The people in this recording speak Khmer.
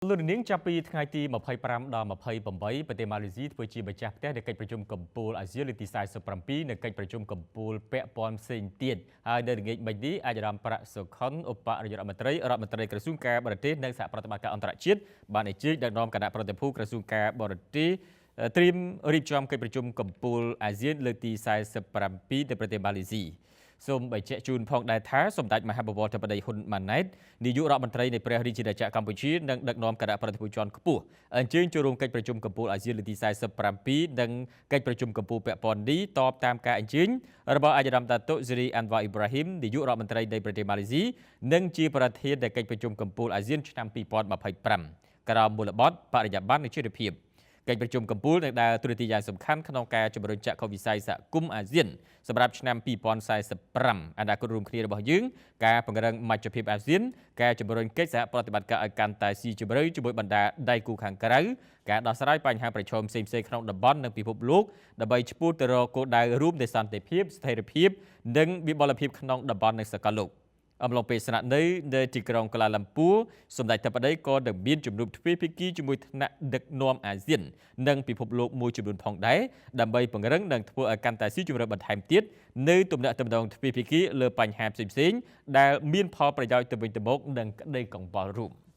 លោកនាងចាប់ពីថ្ងៃទី25ដល់28ប្រទេសម៉ាឡេស៊ីធ្វើជាម្ចាស់ផ្ទះនៃកិច្ចប្រជុំកំពូលអាស៊ានលើកទី47និងកិច្ចប្រជុំកំពូលពាក់ព័ន្ធផ្សេងទៀតហើយនៅល្ងាចមិញនេះអាយដាមប្រាក់សុខុនឧបនាយករដ្ឋមន្ត្រីរដ្ឋមន្ត្រីក្រសួងការបរទេសនិងសហប្រតិបត្តិការអន្តរជាតិបានអញ្ជើញដឹកនាំគណៈប្រតិភូក្រសួងការបរទេសត្រៀមរៀបចំកិច្ចប្រជុំកំពូលអាស៊ានលើកទី47នៅប្រទេសម៉ាឡេស៊ីសូមបញ្ជាក់ជូនផងដែរថាសម្ដេចមហាបវរធិបតីហ៊ុនម៉ាណែតនាយករដ្ឋមន្ត្រីនៃព្រះរាជាណាចក្រកម្ពុជានិងដឹកនាំគណៈប្រតិភូជាន់ខ្ពស់អញ្ជើញចូលរួមកិច្ចប្រជុំកំពូលអាស៊ានលើកទី47និងកិច្ចប្រជុំកំពូលពាក់ព័ន្ធនេះតបតាមការអញ្ជើញរបស់អាយដាមតាតុសេរីអាន់វ៉ាអ៊ីប្រាហ៊ីមនាយករដ្ឋមន្ត្រីនៃប្រទេសម៉ាឡេស៊ីនិងជាប្រធាននៃកិច្ចប្រជុំកំពូលអាស៊ានឆ្នាំ2025ក្រោមមូលបត្របរិយាបន្ននិងចីរភាពកិច្ចប្រជុំកំពូលនឹងដើរតួនាទីយ៉ាងសំខាន់ក្នុងការជំរុញចក្ខុវិស័យសហគមន៍អាស៊ានសម្រាប់ឆ្នាំ2045អនាគតរួមគ្នារបស់យើងការពង្រឹងមជ្ឈភាពអាស៊ានការជំរុញកិច្ចសហប្រតិបត្តិការឲ្យកាន់តែស៊ីជម្រៅជាមួយបណ្ដាដៃគូខាងក្រៅការដោះស្រាយបញ្ហាប្រឈមផ្សេងៗក្នុងតំបន់និងពិភពលោកដើម្បីឆ្ពោះទៅរកគោលដៅរួមនៃសន្តិភាពស្ថិរភាពនិងវិបុលភាពក្នុងតំបន់និងសកលលោកអំឡុងពេលស្នាក់នៅនៅទីក្រុងកូឡាឡាំពួរសម្ដេចធិបតីក៏នឹងមានជំនួបទ្វេភាគីជាមួយថ្នាក់ដឹកនាំអាស៊ាននិងពិភពលោកមួយចំនួនផងដែរដើម្បីពង្រឹងនិងធ្វើឲ្យកាន់តែស៊ីជម្រៅបន្ថែមទៀតនៅទំនាក់ទំនងទ្វេភាគីលើបញ្ហាផ្សេងៗដែលមានផលប្រយោជន៍ទៅវិញទៅមកនិងក្តីកង្វល់រួម។